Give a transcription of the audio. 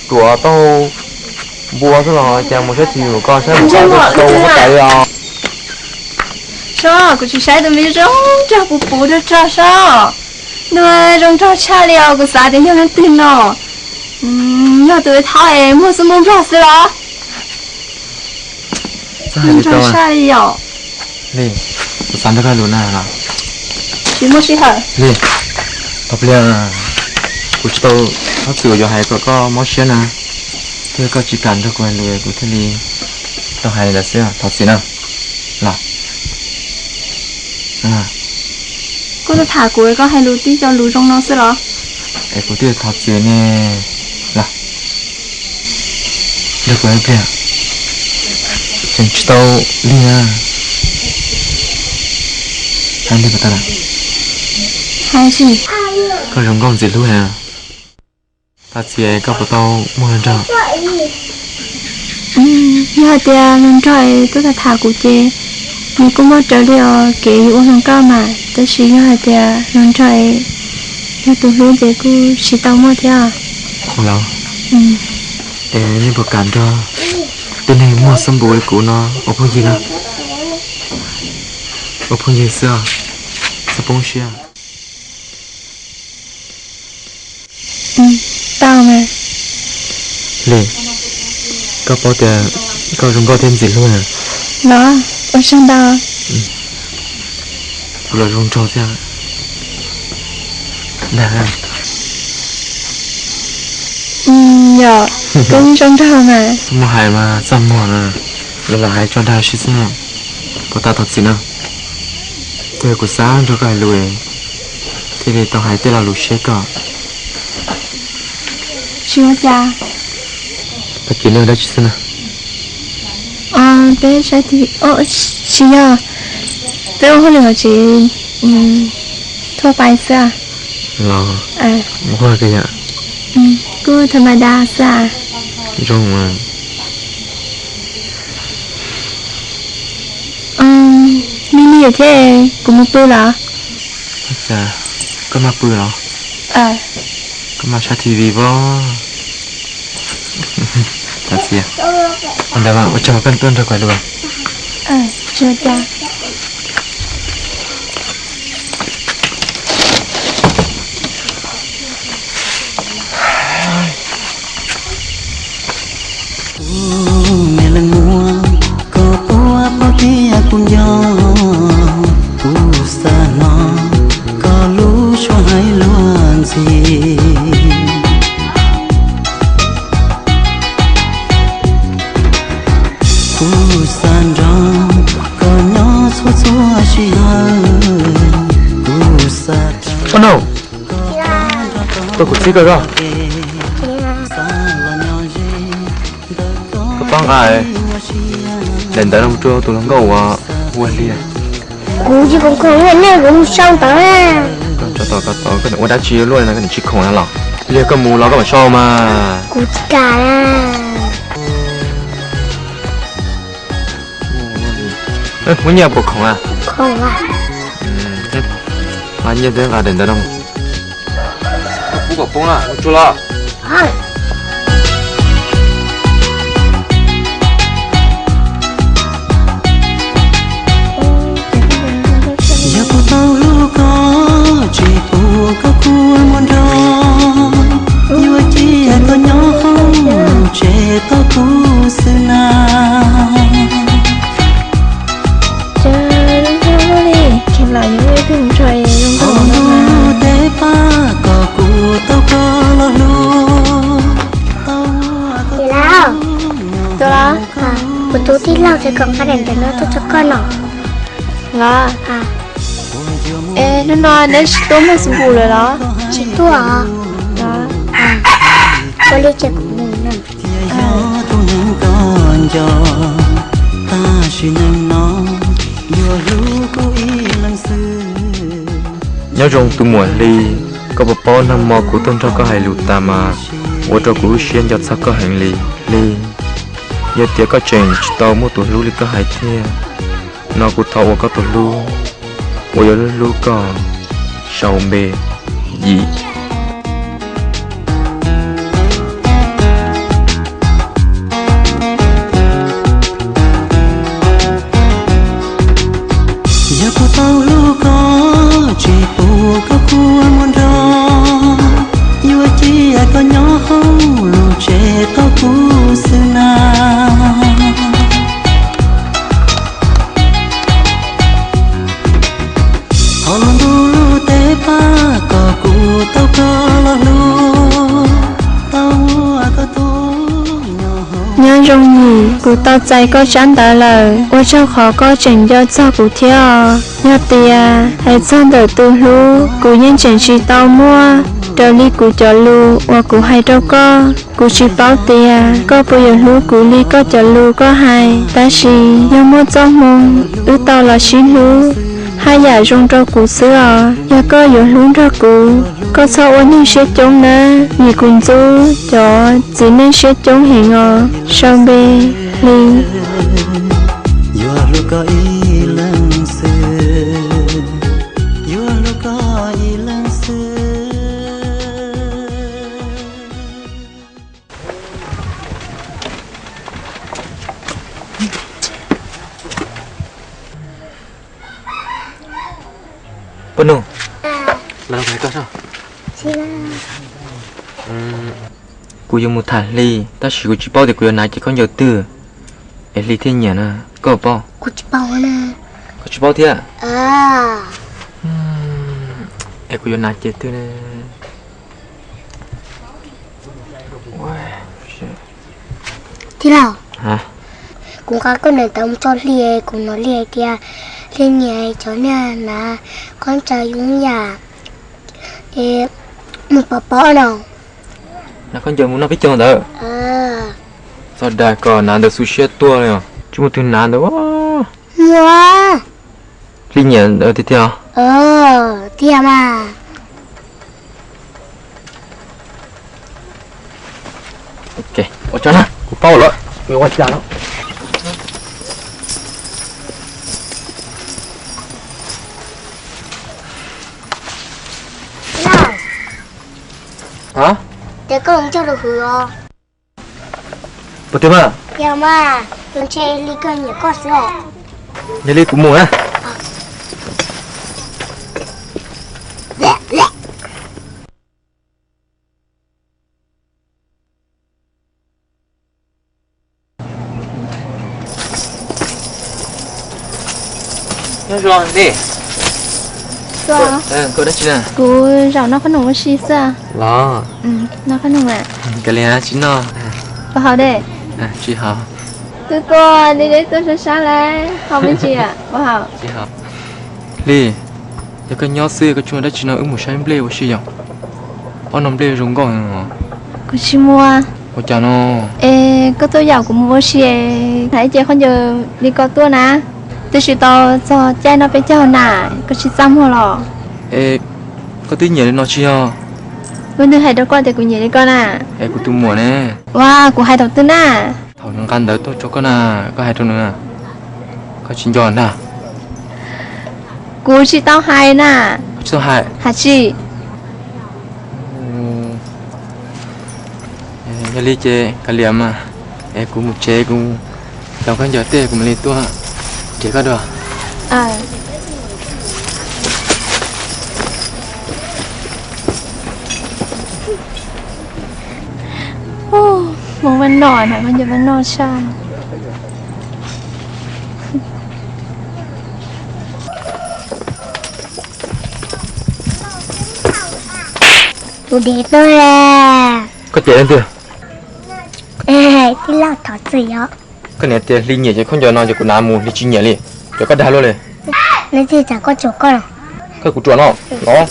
Tuav tau npua xwb los cas mus saib twg yuav koj saib mus tau ua koj tas li os. Sob, kuv tsis saib tus me zoo nraug puv puv rog rog sob. Nws zoo nraug tshaj li os, kuv xav tias yog leej twg no. Yog tus thaub es muag xub npub nplog xwb los? Nraug tshaj li os. Li, kuv xav nrog koj lus na los? Tsis muaj sij hawm li. Tau pliag, kuv tsis tau, txhob txwm yuav hais kom koj mob siab na. Thiab koj tsis kam nrog kuv hais lus kuv thiaj li tau hais li ntawd xwb, thov txim na. Los, koj tham kuv es koj hais lus tib co lus zoo no xwb los? Es kuv thiaj thov txim ne. Los, nrog kuv ib pliag, tseem tsis tau lig na. Hais li puas tau? Hais tsis. Koj zoo nkauj ntxim hlub heev. Thov txim, koj puas tau muaj hluas nraug? Yog hais tias hluas nraug es tuaj tham tham kuv ces nws kuj muaj raws li os, kev yuav ua hluas nkauj mas, tab sis yog hais tias hluas nraug es yog tus hlub ces kuj tsis tau muaj thiab. Los, es nej puas kam nrog tib neeg muag xab npum li kuv no ua phooj ywg na? Ua phooj ywg xwb, txhob poob siab. Tau mas. Li, koj paub tias koj zoo nkauj thiab ntxim hlub na. Los, ua tsaug ntau. Kuv los zoo nraug thiab. Dag, yog, koj zoo nraug mas. Txhob muaj hais mas txaj muag na, los lam hais tso dag sib xwb. Puas tas thov txim no? Yog kuv xav nrog koj hais lus thiaj li tau hais tej lo lus siab koj. Tsis ua cas. Tag kis nej ua dab tsi xwb na? Peb saib tv, tsis yog, peb ua hauj lwm hauv tsev thuaj pais xwb. Los, kuj tha ma da xwb. Zoo. Me me thiab, kuv mus pw los? Koj mam pw los? Koj mam saib T V os. Ua ntawd mas ua tsaug koj tuaj nrog kuv hais lus. Kuv me leej muam, koj quaj pom tias kuv nco, kuv xav hnov koj lub suab hais luag ntxhi. Kuv xav nrog koj nyob txhua txhua sij hawm, kuv xav. Tuaj kuv txib koj zog. Koj pab nqa daim ntawv no mus rau tus hluas nkauj uas hu ua Hli. Kuv tsis khoom khoom li nej, kuv mus sau ntawv na. Koj tso tau, koj tau, koj nim ua dab tsi luaj no koj nim tsis khoom na los? Yog koj mus los koj mam sau mas. Kuv tsis kam na. Muab nyiaj puas khoom a? Nqa nyiaj thiab nqa daim ntawv no mus. Koj pub kom poob na, mus tsuag los. Yog kuv tau hlub koj, tsis pub koj kua muag nrog, yuav cia koj nyob hauv tsev tos kuv xwb na. Hauv lub teb pab kom kuv tau koj los hlub. Kuv tus tij laug tseem kom nqa daim ntawv no tuaj rau koj no. Los, es hnub no neb tsis tuaj muag xab npum lawm los? Tsis tuaj. Ua li ces kuv mus no. Nyob zoo tus muam Hli, koj puas paub nag hmo kuv tuaj nrog koj hais lus tas mas ua rau kuv lub siab nco txog koj heev li Hli. Yog tias koj tseem tsis tau muaj tus hlub li koj hais thiab no kuv thov ua koj tus hlub uas yuav hlub hlub koj sau npe yim. Tias koj nyob hauv lub tsev qaub qub xwb na. Ho lub ntuj lub teb pab kom kuv tau koj los hlub, tau muaj koj tus nyob hauv. Nyob zoo Yim, kuv tau txais koj tsab ntawv lawm, ua tsaug qhov koj tseem nco txog kuv thiab os. Yog tias hais txog ntawm tus hlub, kuv yeej tseem tsis tau muaj raws li kuv cov lus uas kuv hais rau koj. Kuv tsis paub tias koj puas yuav hlub kuv li koj cov lus koj hais, tab sis yog muaj txoj hmoo wb tau los sib hlub haj yam zoo rau kuv xwb os. Yog koj yuav hlub nrog kuv, koj txhob ua neeg siab coob nawb, vim kuv ntxub cov txiv neej siab coob heev os. Sau npe, Hli. Yuav hlub koj ib leeg xwb, yuav hlub koj ib leeg xwb. Poj Nug, kuv yuav mus tham Hli, tab sis kuv tsis paub tias kuv yuav hnav cev khaub ncaws twg. Es Hli thiaj nyiam na, koj paub? Koj tsis paub thiab? Es kuv yuav hnav cev twg ne? Tij laug, kuv nqa koj daim ntawv mus tso Hli, kuv hnov Hli hais tias Hli nyiam cov niag hnav khaub ncaws zoo yam mus pov pob no. Hnav khaub ncaws mus noj peb caug ntawd. Txog dag kom hnav ntawd xu siab tuaj li os. Tsis muaj tus hnav ntawd. Hli nyiam ntawd tiag tiag. Tiag mas. Ua tsaug na, kuv paub lawm, kuv yuav ua cas no. Ces koj coj los hwv os. Puas twg mas? Yog mas, tus ntshe li koj nyiam koj xwb os. Yog li kuv mus na. Nyob zoo Hli. Koj dab tsi na? Kuv zaum noj qhob noom ua si xwb. Los noj qhob noom. Kav liam, tsis noj. Puas haus de? Tsis haus. Twb tuaj deb deb tuaj sab sab lawm, haus me ntsis puas haus? Tsis haus. Hli, yog koj nyob xwb koj tsis muaj dab tsi no wb mus saib nplej ua si yom. Ob no nplej zoo nkauj. Kuv tsis muaj. Ua cas no? Es koj tuaj yaum kuv mus ua si, hais ib ce khaub ncaws li ko tuaj na. Twb tsis tau txog caij noj peb caug na, koj tsis txaj muag los? Es koj twb nyiam li no tsis yog? Ua twg hais rau koj tias kuv nyiam li koj na? Es kuv tus muam ne. Ua, kuv hais thaum twg na? Thaum nws nqa ntawv tuaj rau koj na, koj hais rau nws, koj tsis nco ntag. Kuv tsis tau hais na. Tsis tau hais? Hais tsis. Yog li ces kav liam mas, es kuv mus tsev, kuv coj khaub ncaws tej kuv mam li tuaj nrhiav koj dua. Mus vaj noj na, khaub ncaws vaj noj tshaj. Tus dev tuaj. Koj cem leej twg? Tij laug thov txim os. Koj niam tias Hli nyiam cov khaub ncaws no ces kuv hnav mus, Hli tsis nyiam li, cov koj dag luaj li. Leej twg tias koj tsuam koj los? Koj kuv ruam no los.